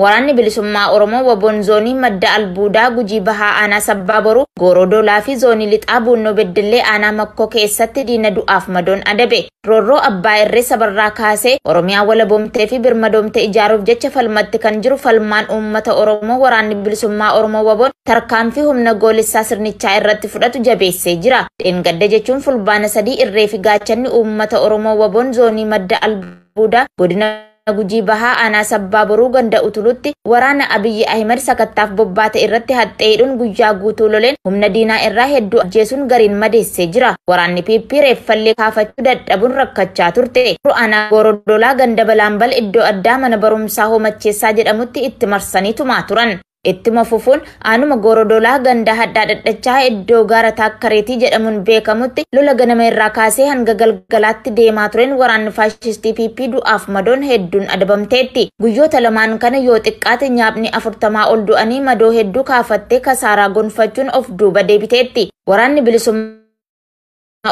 Waraanni bilisummaa Oromoo Waboon zoonii madda albuudaa Gujii Bahaa aanaa Sabbaa Boruu Gooroo Doolaa fi zoonii Lixaa Buunnoo Beddellee aanaa Makkoo keessatti diina du'aaf madoon adabe. Roorroo abbaa irree sabarraa kaasee Oromiyaa walaboomtee fi birmadoomtee ijaaruuf jecha falmatti kan jiru falmaan uummata Oromoo waraanni bilisummaa Oromoo Waboon tarkaanfii humna goolissaa sirnichaa irratti fudhatu jabeessee jira. Dheengadda jechuun fulbaana 3 irree fi gaachanni uummata Oromoo Waboon zoonii madda albuudaa godina Gujii Bahaa aanaa Sabbaa Boruu ganda Utulutti waraana Abiyyi Ahimad sakattaaf bobbaate irratti haxxeedhuun guyyaa guutuu loleen humna diinaa irraa hedduu ajjeesuun gariin madeessee jira. Waraanni PP reeffallee kaafachuu dadhabuun rakkachaa turte. Aanaa Gorodolaa ganda Balaambal iddoo addaa mana barumsaa Homacheessaa jedhamutti itti marsanii tumaa turan. Ittuma fufuun aanuma Gorodolaa ganda hadhaa dhadhachaa iddoo gaara Taakkareetii jedhamuun beekamutti lola ganama irraa kaasee hanga galgalaatti deemaa tureen waraanni faashistii PP du'aaf madoon hedduun adabamteetti. Guyyoota lamaan kana yoo xiqqaate nyaapni 40 ol du'anii madoo hedduu kaafattee kasaaraa gonfachuun of duuba deebiteetti. Waraanni bilisummaa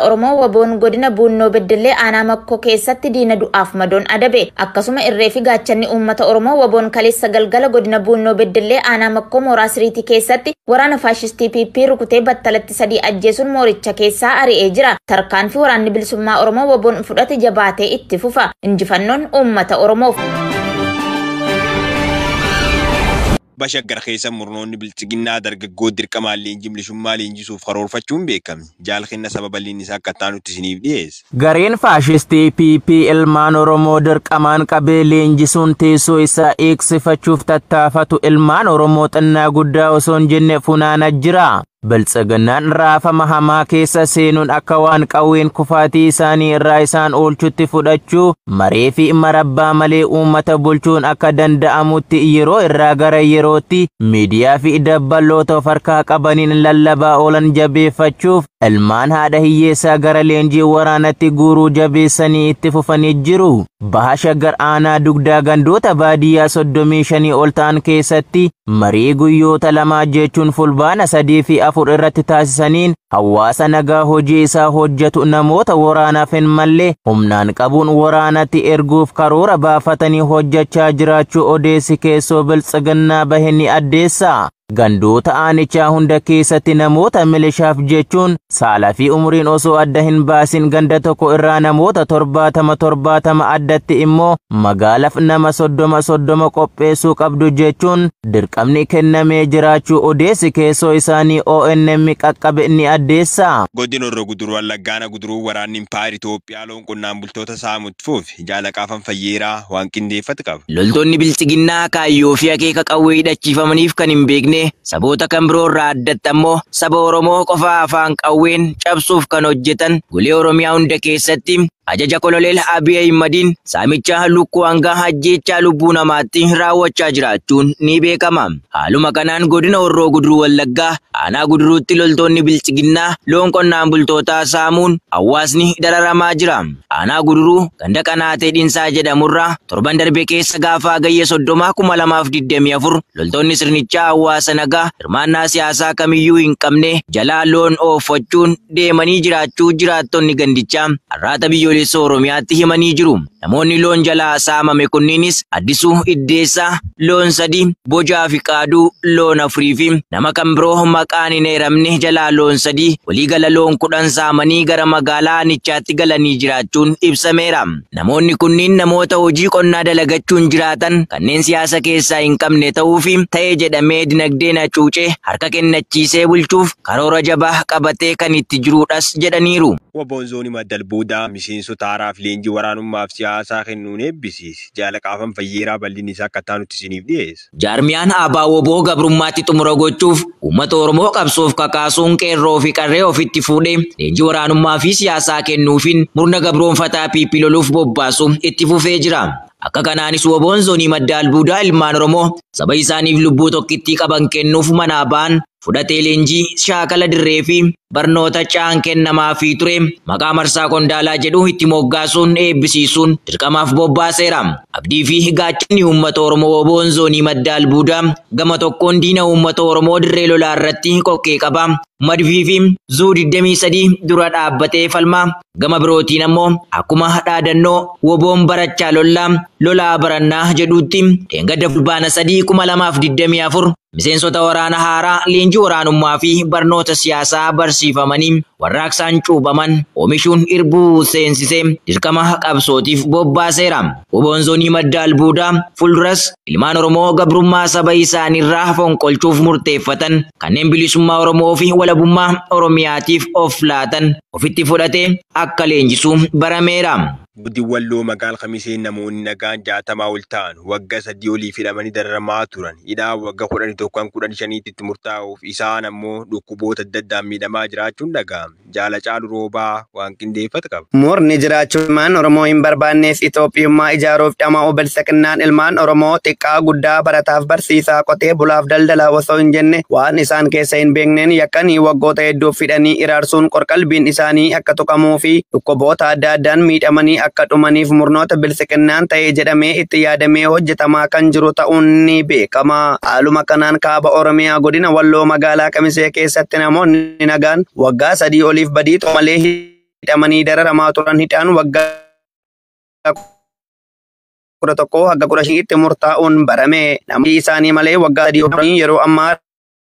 Oromoo Waboon godina Buunnoo Beddellee aanaa Makkoo keessatti diina du'aaf madoon adabe. Akkasuma irree fi gaachanni uummata Oromoo Waboon kaleessa galgala godina Buunnoo Beddellee aanaa Makkoo mooraa Siriitii keessatti waraana faashistii PP rukutee battalatti 3 ajjeesuun mooricha keessaa ari'ee jira. Tarkaanfii waraanni bilisummaa Oromoo Waboon fudhate jabaatee itti fufa. Injifannoon uummata Oromoof. Bashaggar keessa murnoonni bilchiginnaa dargaggoo dirqamaan leenjii milishummaa leenjisuuf karoorfachuun beekame. Jaalkenna sababa inni isaa akka taanutti isiniif dhiyeessa. Gareen faashistii PP ilmaan Oromoo dirqamaan qabee leenjisuun teessoo isaa eegsifachuuf tattaafatu ilmaan Oromoo xinnaa guddaa osoo hin jenne funaana jira. Biltsiginnaan raafama hamaa keessa seenuun akka waan qawween kufaatii isaanii irraa isaan oolchutti fudhachuu maree fi marabbaa malee uummata bulchuun akka danda'amutti yeroo irraa gara yerootti miidiyaa fi dabballoota of harkaa qabaniin lallabaa oolan jabeeffachuuf ilmaan haadha hiyyeessaa gara leenjii waraanatti guuruu jabeessanii itti fufanii jiru. Baha Shaggar aanaa dugdaa gandoota baadiyyaa 35 ol ta'an keessatti marii guyyoota lamaa jechuun fulbaana 3 fi 4 irratti taasisaniin hawaasa nagaa hojii isaa hojjetu namoota waraanaaf hin malle humnaan qabuun waraanatti erguuf karoora baafatanii hojjechaa jiraachuu odeessi keessoo biltsiginnaa bahe ni addeessa. Gandoota aanichaa hunda keessatti namoota milishaaf jechuun saalaa fi umuriin osoo adda hin baasin ganda tokko irraa namoota 70 addatti immoo magaalaaf nama 30 qopheessuu qabdu jechuun dirqamni kennamee jiraachuu odeessi keessoo isaanii ONM qaqqabe ni addeessa. Godina Horroo Guduruu Wallaggaana Guduruu waraanni Impaayir Itoophiyaa loon qonnaan bultoota saamutti fuufi jaalaqaafan fayyeeraa waan qindeeffate qaba. Loltoonni bilchiginnaa kaayyoo fi akeeka qawwee hidhachiifamaniif kan hin beekne saboota kan biroo irraa addatti ammoo saba Oromoo qofa afaan qawween cabsuuf kan hojjetan golee Oromiyaa hunda keessatti ajaja koloneel Abiy Ahimadiin saamicha lukkuu hanga ajjeechaa lubbuu namaatti raawwachaa jiraachuun ni beekama. Haaluma kanaan godina Horroo Guduruu Wallaggaa aanaa Guduruutti loltoonni bilchiginnaa loon qonnaan bultootaa saamuun hawaasni dararamaa jira. Aanaa Guduruu ganda Qanaatee Dhinsaa jedhamurraa torban darbe keessa gaafa Hagayya 30 2024 loltoonni sirnichaa hawaasa nagaa hirmaannaa siyaasaa kamiyyuu hin qabne jalaa loon ooffachuun deemanii jiraachuu jiraattonni gandichaa har'aata biyyoolessa Oromiyaatti himanii jiru. Namoonni loon jalaa saamame kunniinis Addisuu Iddeessaa loon 3, Bojaa fi Qaaduu loon 4 fi nama kan biroo maqaan hin eeramne jalaa loon 3 waliigala loon 10 saamanii gara magaalaa Aanichaatti galanii jiraachuun ibsameera. Namoonni kunniin namoota hojii qonnaa dalagachuun jiraatan kanneen siyaasa keessaa hin qabne ta'uu fi ta'ee jedhamee dinagdeen hacuucee harka kennachiisee bulchuuf karoora jabaa qabatee kan itti jiruudhas jedhaniiru. Waboon zoonii madda albuudaa miseensota haaraaf leenjii waraanummaaf siyaasaa kennuun eebbisiise. Jaalaqaafan fayyeeraa bal'inni isaa akka taanutti isiniif dhiyeessa. Jaarmiyaan Abbaa Woboo gabrummaatti xumura gochuuf uummata Oromoo qabsoof kakaasuun qeerroo fi qarree ofitti fuudhee leenjii waraanummaa fi siyaasaa kennuufiin murna gabroonfataa PP loluuf bobbaasu itti fufee jira. Akka kanaanis Waboon zoonii madda albuudaa ilmaan Oromoo saba isaaniif lubbuu tokkittii qaban kennuuf manaa ba'an fudhatee leenjii shaakala dirree fi barnoota caan kennamaafii ture maqaa marsaa qondaalaa jedhu itti moggaasuun eebbisiisuun dirqamaaf bobbaaseera. Abdii fi gaachanni uummata Oromoo Waboon zoonii madda albuudaa gama tokkoon diina uummata Oromoo dirree lolaa irratti qoqqee qaba. Madfii fi Zuu 23 dura dhaabbatee falmaa. Gama birootiin ammoo akkuma dhaadannoo woboon barachaa lollaa lolaa barannaa jedhuutti dheengadda Fulbaana 3 2024 miseensota waraana haaraa leenjii waraanummaa fi barnoota siyaasaa barsiifamanii warraaqsaan cuubaman oomishuun irbuu seensisee dirqama qabsootiif bobbaaseera. Woboon zoonii madda albuudaa fuulduras ilmaan Oromoo gabrummaa saba isaaniirraa fonqolchuuf murteeffatan kanneen bilisummaa Oromoo fi walabummaa Oromiyaatiif of laatan ofitti fudhatee akka leenjisuu barameera. Godina Walloo magaalaa Kamisee namoonni nagaan 60 ol ta'an waggaa 3 oliif hidhamanii dararamaa turan. Hidhaa waggaa 11 15 itti murtaa'uuf isaan ammoo dhukkuboota adda addaan miidhamaa jiraachuun dhaga'ame. Jaala Caalu Roobaa waan qindeeffate qaba. Murni jiraachuu ilmaan Oromoo hin barbaanneef Itoophiyummaa ijaaruuf dhama'uu bilisiqinnaan ilmaan Oromoo xiqqaa guddaa barataaf barsiisaa qotee bulaaf daldalaa osoo hin jenne waan isaan keessa hin beekneen yakkanii waggoota hedduuf hidhanii iraarsuun qorqalbiin isaanii akka tuqamuu fi dhukkuboota adda addaan miidhamanii akka dhumaniif murnoota bilisiqinnaan ta'e jedhamee itti yaadamee hojjetamaa kan jiru ta'uun ni beekama. Haaluma kanaan kaaba Oromiyaa godina Walloo magaalaa Kamisee keessatti namoonni nagaan waggaa 3 oliif badii malee hidhamanii dararamaa turan hidhaan waggaa 11 hanga 15tti murtaa'uun barame. Namni isaanii malee waggaa 3 yeroo ammaa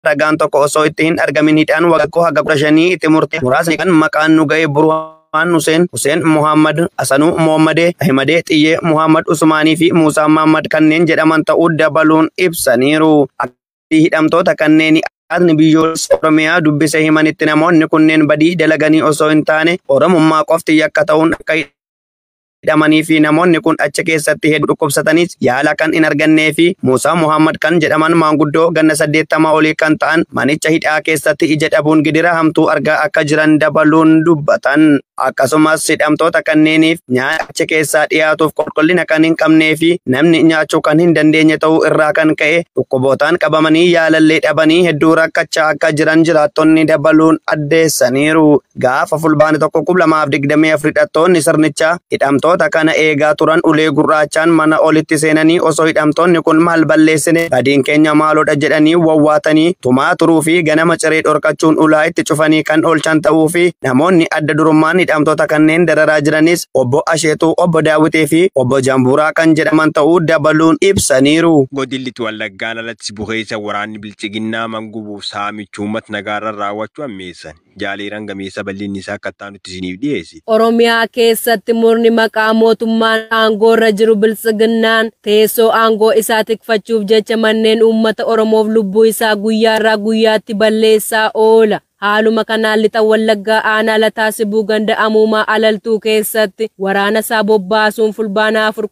ragaan tokko osoo itti hin argamin hidhaan waggaa hanga 15 itti murte. Muraasni kan maqaan nu ga'e Burhaan Hussein, Hussein Muhammad, Asanuu Muhammadee, Ahimadee Xiyyee, Muhammad Usmaanii fi Muusaa Muhammad kanneen jedhaman ta'uu dabaluun ibsaniiru. Hidhamtoota kanneen Haadni biyyoolessa Oromiyaa dubbise himanitti namoonni kunneen badii dalaganii osoo hin taane Oromummaa qofti yakka ta'uun akka hidhamanii fi namoonni kun achi keessatti hedduu dhukkubsatanis yaala kan hin argannee fi Muusaa Muhammad kan jedhaman maanguddoo ganna 80 olii kan ta'an manicha hidhaa keessatti ija dhabuun gidira hamtuu argaa akka jiran dabaluun dubbatan. Akkasumas hidhamtoota kanneeniif nyaata achi keessaa dhiyaatuuf qulqullina kan hin qabnee fi namni nyaachuu kan hin dandeenye ta'uu irraa kan ka'e dhukkubootaan qabamanii yaalallee dhabanii hedduu rakkachaa akka jiran jiraattonni dabaluun addeessaniiru. Gaafa Fulbaana 1 2024 hidhattoonni sirnichaa hidhamtoota kana eegaa turan ulee gurraachaan mana olitti seenanii osoo hidhamtoonni kun maal balleessine badiin keenya maaloodha jedhanii wawwaatanii tumaa turuu fi ganama ciree dhorkachuun ulaa itti cufanii kan oolchan ta'uu fi namoonni adda durummaan hidhamtoota kanneen dararaa jiranis obbo Asheetuu, obbo Daawitee fi obbo Jambuuraa kan jedhaman ta'uu dabaluun ibsaniiru. Godilli Wallaggaan alatti bukeessa waraanni bilchiginnaa mangubuuf saamicha uummata nagaarra raawwachuu ammeessan. Jaaleeraan gameessa bal'inni isaa akka taanutti isiniif dhiyeessi. Oromiyaa keessatti murni maqaa mootummaan aangoo irra jiru bilchiginnaan teessoo aangoo isaa tikfachuuf jecha manneen uummata Oromoof lubbuu isaa guyyaarraa guyyaatti balleessaa oola. Haaluma kanaan lixa Wallaggaa aanaa Lataa Sibuu ganda Amuumaa Alaltuu keessatti waraana isaa bobbaasuun Fulbaana 4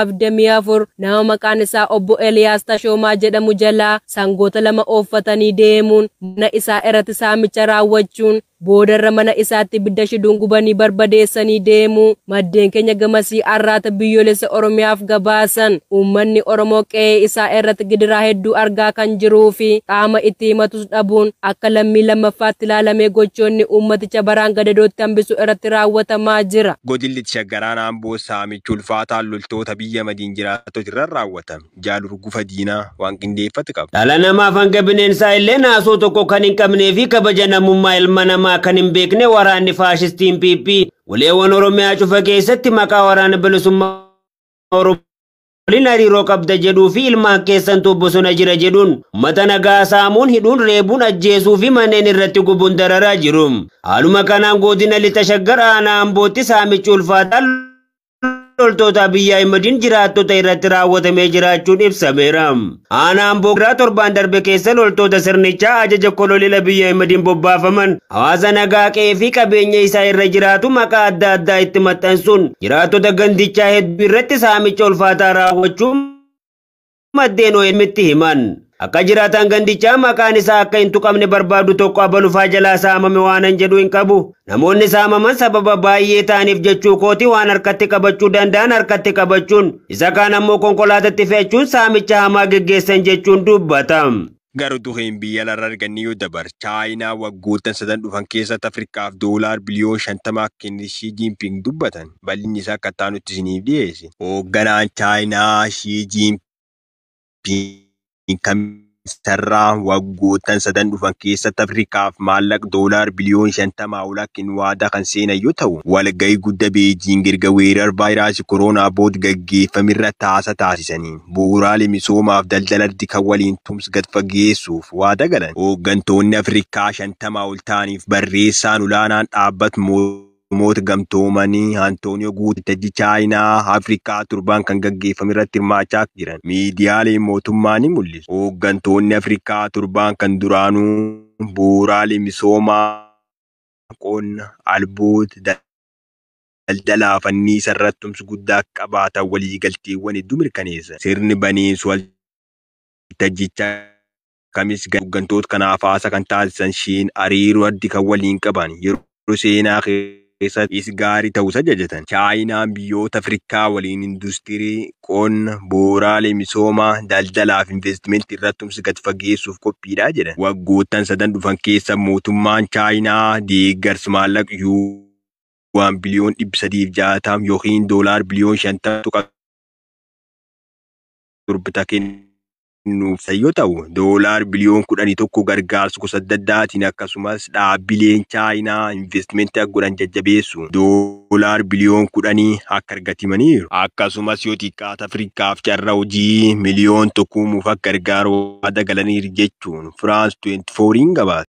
2024 nama maqaan isaa obbo Eliyaas Tashoomaa jedhamu jalaa sangoota 2 ooffatanii deemuun mana isaa irratti saamicha raawwachuun boodarra mana isaatti ibidda shiduun gubanii barbadeessanii deemuu maddeen keenya gamasii arraata biyyoolessa Oromiyaaf gabaasan. Uummanni Oromoo qe'ee isaa irratti gidiraa hedduu argaa kan jiruu fi qaama itti himatus dhabuun akka lammii lammaffaatti ilaalamee gochoonni uummaticha baraan gadadootti hambisu irratti raawwatamaa jira. Godilli Shaggaraan Amboo saamicha ulfaataan loltoota biyya madiin jiraattota irra raawwatame. Jaalurgufa diinaa waan qindeeffate qaba. Dhala namaaf hanga bineensaa illee naasoo tokko kan hin qabnee fi kabaja namummaa ilma namaa kan hin beekne waraanni faashistiin PP uleewwan Oromiyaa cufa keessatti maqaa waraana bilisummaa Oromoo waliin hariiroo qabda jedhuu fi ilmaan keessantu bosona jira jedhuun uummata nagaa saamuun hidhuun reebuun ajjeesuu fi manneen irratti gubuun dararaa jiru. Haaluma kanaan godina lixa Shaggar aanaa Ambootti saamichi ulfaataan loltoota biyya Ahimadiin jiraattota irratti raawwatamee jiraachuun ibsameera. Aanaa Amboo irraa torbaan darbe keessa loltoota sirnichaa ajaja kolonela biyya Ahimadiin bobbaafaman hawaasa nagaa qe'ee fi qabeenya isaa irra jiraatu maqaa adda addaa itti maxxansuun jiraattota gandichaa hedduu irratti saamicha ulfaataa raawwachuun maddeen OM'tti himan. Akka jiraataan gandichaa maqaan isaa akka hin tuqamne barbaadu tokko abalufaa jalaa saamame waanan jedhu hin qabu. Namoonni saamaman sababa baay'ee ta'aniif jechuu kooti waan harkatti qabachuu danda'an harkatti qabachuun isa kaan ammoo konkolaatatti fe'achuun saamicha hamaa geggeessan jechuun dubbata. Garuu duheen biyya alarra arganne yoo dabar Chaayinaa waggoottan 3 dhufan keessatti Afrikaaf $50 biliyoona akka kenne Xi Jinping dubbatan. Bal'inni isaa akka taanutti isiniif dhiyeesse. Hoogganaan Chaayinaa Xi Jinping kan Kamisarraa waggoottan sadan dhufan keessatti Afrikaaf maallaqa doolaar biliyoon 50 ol akka hin waadaa kan seenan yoo ta'u, walgahii guddaa Beejiing erga weerara vaayiraasii koronaa booda gaggeeffamirra taasa taasisaniin bu'uuraalee misoomaaf daldala kan waliin tumsa gad fageessuuf waadaa galan. Hooggantoonni Afrikaa 50 ol ta'aniif barreessaan olaanaan dhaabbata mootummoota gamtoomanii Antooniyoo Guuteres Chaayinaa Afrikaa torbaan kan gaggeeffame irratti hirmaachaa jiran miidiyaaleen mootummaa ni mul'isu. Hooggantoonni Afrikaa torbaan kan duraanuu bu'uuraalee misoomaa, qonna, albuuda, daldalaa fi anniisaa irratti tumsa guddaa qabaatan waliigalteewwan hedduu mirkaneessan. Sirni baniinsa waltajjichaa kamis hooggantoota kanaaf haasaa kan taasisan Shiin hariiroo addi kan waliin qaban yeroo seenaa keessatti is gaarii ta'uu ajajatan. Chaayinaan biyyoota Afrikaa waliin industirii, qonna, bu'uuraalee misoomaa, daldalaa fi investimentii irratti tumsa gad fageessuuf qophiidha jedhan. Waggoottan sadan dhufan keessa mootummaan Chaayinaa deeggarsa maallaqa yuwaan biliyoon 360 yookiin doolaar biliyoon 50.7 kennuuf yoo ta'u, doolaar biliyoon 11 gargaarsa gosa adda addaatiin akkasumas dhaabbileen Chaayinaa investimentii akka godhan jajjabeessu doolaar biliyoon 10 akka argatamaniiru. Akkasumas yoo xiqqaate Afrikaaf carraa hojii miliyoon 1 uumuuf akka gargaaru waadaa galaniiru jechuun Firaans 24 gabaase.